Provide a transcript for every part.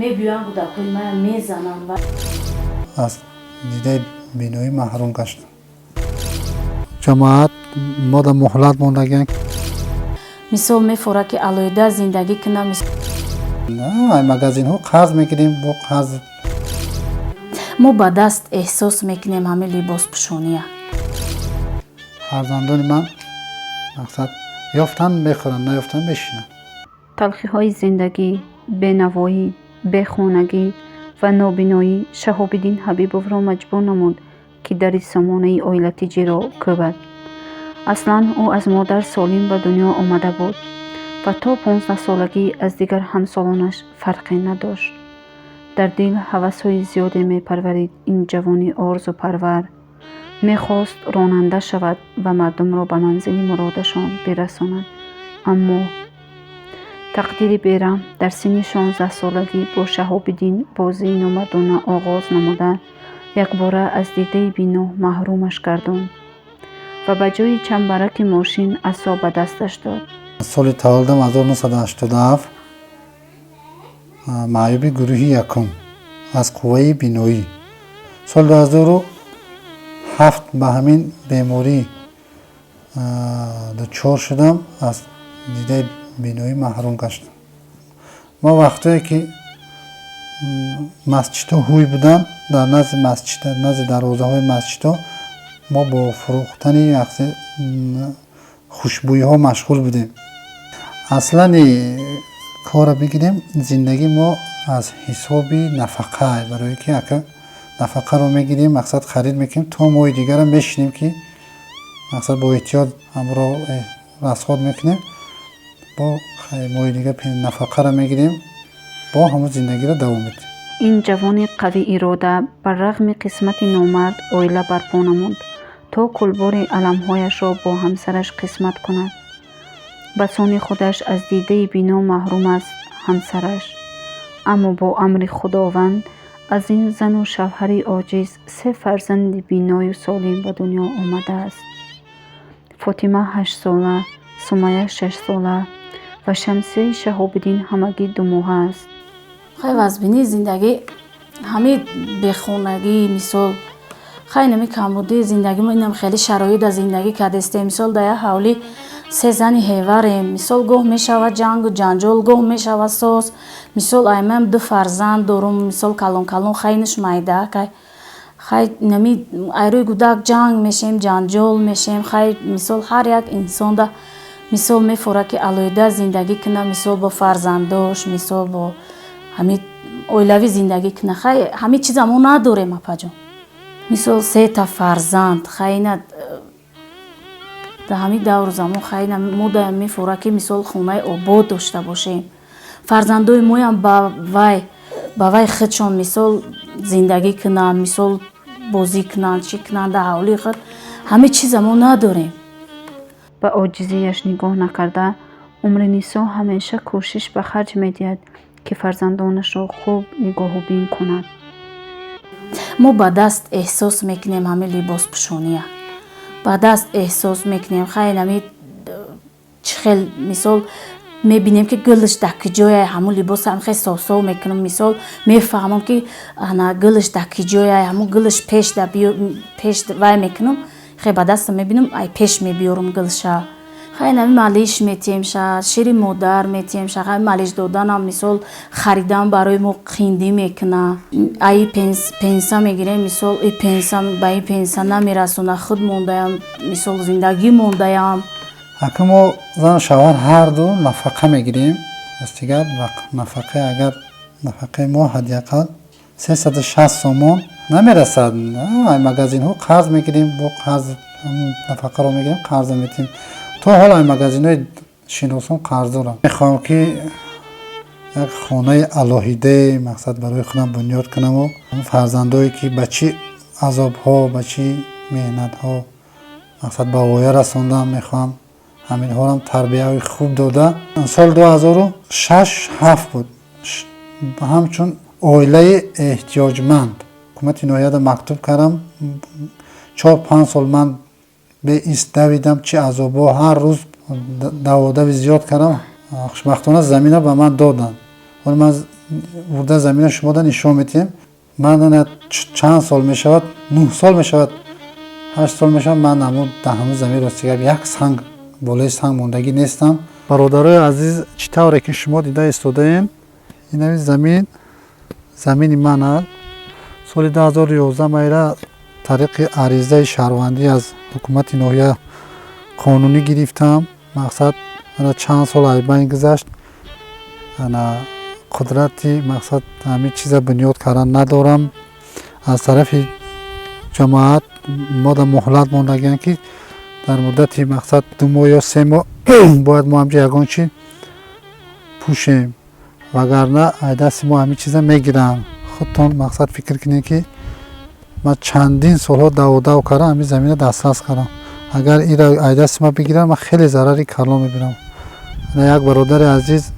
Мебиёянд, кӯдакҳои мая мезананд ва аз дидаи биноӣ маҳрум гаштам. Ҷамоат мода муҳлат мондагиан. Мисол, мефора, ки алоҳида зиндагӣ кунам. Магазинҳо қарз мегирем, бо қарз. Мо ба даст эҳсос мекунем ҳамин либоспӯшония. Фарзандони ман, мақсад, ёфтан мехӯранд, наёфтан мешинанд. Талхиҳои зиндагӣ, бенавоӣ, бехонагӣ ва нобиноӣ Шаҳобиддин Ҳабибовро маҷбур намуд, ки дари сомонаи оилатиҷиро кӯбад. Аслан ӯ аз модар солим ба дунё омада буд ва то 15-солагӣ аз дигар ҳамсолонаш фарқе надошт. Дар дил ҳавасҳои зиёде мепарварид ин ҷавони орзупарвар. Мехост ронанда шавад ва мардумро ба манзили муродашон бирасонад. Аммо тақдири бераҳм дар синни 16-солагӣ бо Шаҳобиддин бозии номардона оғоз намуда, якбора аз дидаи бино маҳрумаш гардонд ва ба ҷои чамбараки мошин асо ба дасташ дод. Соли таваллудам 1987, маъюби гурӯҳи якум, аз қувваи биноӣ. Соли 2007 ба ҳамин беморӣ дучор шудам, аз дидаи биноӣ маҳрум гаштам. Мо вақтое ки масҷидҳо ҳуй буданд, дар назди масҷид, дар назди дарвозаҳои масҷидҳо мо бо фурӯхтани хушбӯйиҳо машғул будем. Аслани корро бигирем, зиндагии мо аз ҳисоби нафақа, барое ки ака нафақаро мегирем, мақсад, харид мекунем, то моҳи дигара мешинем, ки мақсад, бо эҳтиёт ҳамро расход мекунем. Бо моҳи дигар нафақаро мегирем, бо ҳамон зиндагиро давом медиҳем. Ин ҷавони қавиирода бар рағми қисмати номард оила барпо намуд, то кулбори аламҳояшро бо ҳамсараш қисмат кунад. Ба сони худаш аз дидаи бино маҳрум аст ҳамсараш. Аммо бо амри Худованд аз ин зану шавҳари оҷиз се фарзанди биною солим ба дунё омадааст. Фотима 8-сола, Сумая 6-сола ва Шамсияи Шаҳобиддин ҳамагӣ 2-моҳа аст. Хай, вазбинии зиндагӣ, ҳамин бехонагӣ, мисол, хай, нами камбудии зиндагӣ. Мо инам хеле шароит аз зиндагӣ кардестем. Мисол, дар як ҳавлӣ се зани ҳеварем. Мисол, гоҳ мешавад ҷангу ҷанҷол, гоҳ мешавад соз. Мисол, аймам ду фарзанд дорум, мисол, калон калон, хайнаш майда кай. Хай, нами айрӯи гудак ҷанг мешем, ҷанҷол мешем. Хай, мисол, ҳар як инсонда, мисол, мефора, ки алоҳида зиндагӣ кунад, мисол, бо фарзандош, мисол, бо ҳамин оилавӣ зиндагӣ кунад. Хай, ҳамин чиза мо надорем, апаҷон. Мисол, сета фарзанд, хай, ина дар ҳамин давру замон, хай, ина мо мефора, ки, мисол, хонаи обод дошта бошем, фарзандои моям ба вай худшон, мисол, зиндагӣ кунанд, мисол, бозӣ кунанд, чӣ кунанд дар ҳавлии худ. Ҳамин чиза мо надорем. Ба оҷизияш нигоҳ накарда, Умринисо ҳамеша кӯшиш ба харҷ медиҳад, ки фарзандонашро хуб нигоҳубин кунад. Мо ба даст эҳсос мекунем ҳамин либоспӯшония, ба даст эҳсос мекунем. Хай, нами чӣ хел, мисол, мебинем, ки гулш дар куҷоя, ҳамун либосам хел совсов мекунам. Мисол, мефаҳмам, ки ана гулш дар куҷоя, ҳамун гулш пеш пеш вай мекунам. Хел ба дастам мебинам, ай пеш мебиёрам гулша. Хай, нами малиш метиҳем ша, шири модар метиҳем ша. Хай, малиш доданам, мисол, харидан барои мо қиндӣ мекуна. Аи пенса мегирем, мисол, и пенса ба и пенса намерасона. Худ мондаям, мисол, зиндагӣ мондаям. Ака, мо зану шавҳар ҳарду нафақа мегирем. Ростигап, нафақа, агар нафақаи мо ҳадди ақал 360 сомон намерасад. Магазинҳо қарз мегирем, бо қарз нафақаро мегирем, қарза метиҳем. То ҳол ай магазинҳои шиносон қарз дорам. Мехоҳам, ки як хонаи алоҳидае, мақсад, барои худам бунёд кунаму фарзандое, ки ба чӣ азобҳо, ба чӣ меҳнатҳо, мақсад, ба воя расондам, мехоҳам ҳаминҳоам тарбияи хуб дода. Соли 2006 ҳафт буд, ҳамчун оилаи эҳтиёҷманд ҳукумати ноҳияда мактуб кардам. 4-5 сол ман беист давидам, чӣ азобҳо, ҳар рӯз даводави зиёд кардам. Хушбахтона, замина ба ман доданд. Ҳоло ман Бурда замина шумода нишон метиҳем. Ман чанд сол мешавад, 9 сол мешавад, 8 сол мешавад, ман дар ҳамун замин, рости гап, як санг болои санг мондагӣ нестам. Бародарои азиз, чӣ тавре ки шумо дида истодаем, инами замин замини ман аст. Соли 2011 майра тариқи аризаи шаҳрвандӣ аз ҳукумати ноҳия қонунӣ гирифтам. Мақсад, ана чанд сол аз байн гузашт, ана қудрати, мақсад, ҳамин чиза бунёд кардан надорам. Аз тарафи ҷамоат мода муҳлат мондагианд, ки дар муддати, мақсад, 2 моҳ ё 3 моҳ бояд мо ҳамҷо ягон чи пӯшем, вагарна ай дасти мо ҳамин чиза мегиранд. Худтон, мақсад, фикр кунед, ки ман чандин солҳо даводав кардам, ҳамин замина дастрас кардам. Агар инро ай дасти ман бигиранд, ман хеле зарари калон мебинам. Як бародари азиз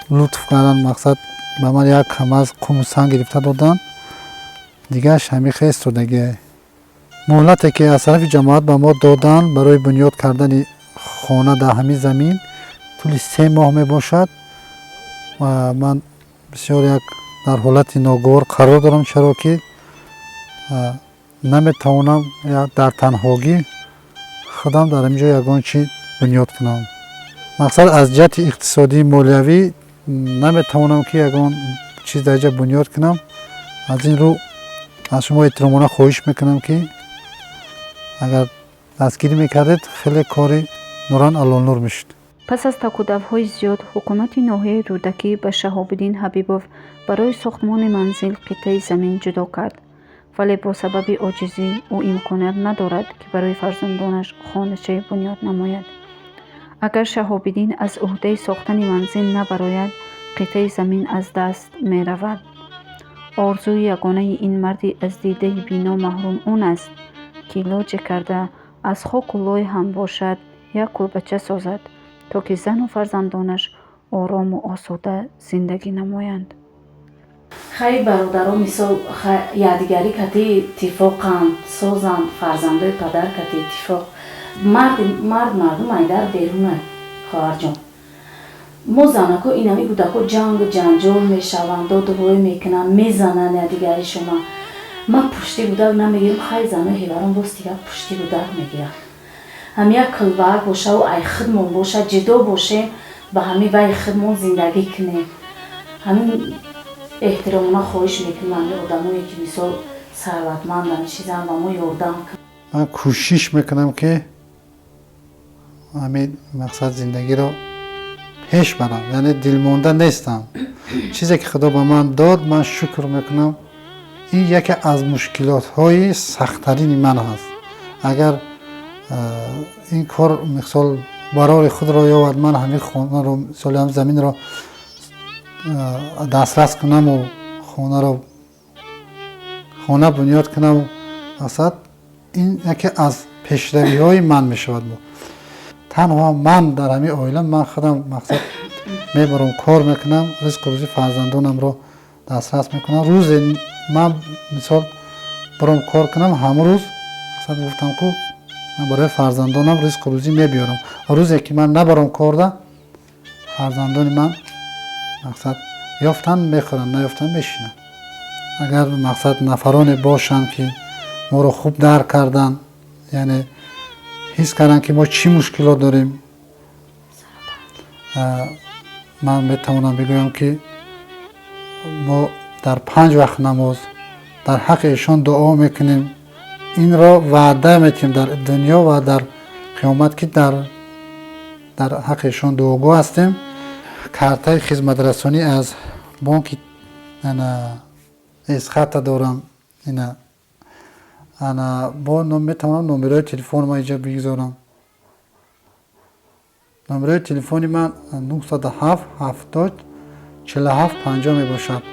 лутф карданд, мақсад, ба ман як камаз қуму санг гирифта доданд. Дигараш ҳамин хел истодагие. Муҳлате ки аз тарафи ҷамоат ба мо доданд барои бунёд кардани хона дар ҳамин замин, тӯли 3 моҳ мебошад ва ман бисёр як дар ҳолати ногувор қарор дорам, чаро ки наметавонам дар танҳогӣ худам дар ҳамин ҷо ягон чи бунёд кунам. Мақсад, аз ҷиҳати иқтисодии молиявӣ наметавонам, ки ягон чиз дар инҷа бунёд кунам. Аз ин рӯ аз шумо эҳтиромона хоҳиш мекунам, ки агар дастгирӣ мекардед, хеле кори нуран алонур мешуд. Пас аз такудавҳои зиёд, ҳукумати ноҳияи Рӯдакӣ ба Шаҳобиддин Ҳабибов барои сохтмони манзил қитъаи замин ҷудо кард, вале бо сабаби оҷизӣ ӯ имконият надорад, ки барои фарзандонаш хоначае бунёд намояд. Агар Шаҳобиддин аз ӯҳдаи сохтани манзил набарояд, қитъаи замин аз даст меравад. Орзуи ягонаи ин марди аз дидаи бино маҳрум он аст, ки илоҷе карда аз хоку лой ҳам бошад, як кулбача созад, то ки зану фарзандонаш орому осуда зиндагӣ намоянд. Хай, бародаро, мисол, якдигарӣ кати иттифоқанд, созанд, фарзандои падар кати иттифоқ. Мард мардум айдар берунай, хоҳарҷон. Мо занако инами кӯдако ҷангу ҷанҷол мешаванд, додувой мекунанд, мезананд якдигари шума. Ман пушти кӯдак намегирам. Хай, занои ҳеварон боз дигар пушти кӯдак мегиранд. Ҳам як кулбаак бошаву ай худмон боша, ҷудо бошем, ба ҳами вай худмон зиндагӣ кунем. Ҳамин эҳтиромона хоҳиш мекунам, ҳами одамое ки, мисол, сарватманданд, чизан, ба мо ёрдам кунанд. Ман кӯшиш мекунам, ки ҳамин, мақсад, зиндагиро пеш барам, яъне дилмонда нестам. Чизе ки Худо ба ман дод, ман шукр мекунам. Ин яке аз мушкилотҳои сахттарини ман ҳаст. Агар ин кор, мисол, барори худро ёбад, ман ҳамин хонаро, мисоли, ҳам заминро дастрас кунаму хонаро, хона бунёд кунам, мақсад, ин яке аз пешравиҳои ман мешавад. Танҳо ман дар ҳамин оила, ман худам, мақсад, мебарам, кор мекунам, ризқу рӯзи фарзандонамро дастрас мекунам. Рӯзе ман, мисол, баром кор кунам, ҳамон рӯз, мақсад, гуфтам ку, ман барои фарзандонам ризқу рӯзӣ мебиёрам. Рӯзе ки ман набаром корда, фарзандони ман, мақсад, ёфтанд мехӯранд, наёфтанд мешинанд. Агар, мақсад, нафароне бошанд, ки моро хуб дарк карданд, яъне ҳис карданд, ки мо чӣ мушкилот дорем, ман метавонам бигӯям, ки мо дар панҷ вақт намоз дар ҳаққи эшон дуо мекунем. Инро ваъда метиҳем дар дунё ва дар қиёмат, ки дар ҳаққи эшон дуогӯ ҳастем. Картаи хизматрасонӣ аз бонки Эсхата дорам. Ина, ана, бо метавонам номерои телефони ман инҷа бигзорам. Номерои телефони ман 907 70 47 50 мебошад.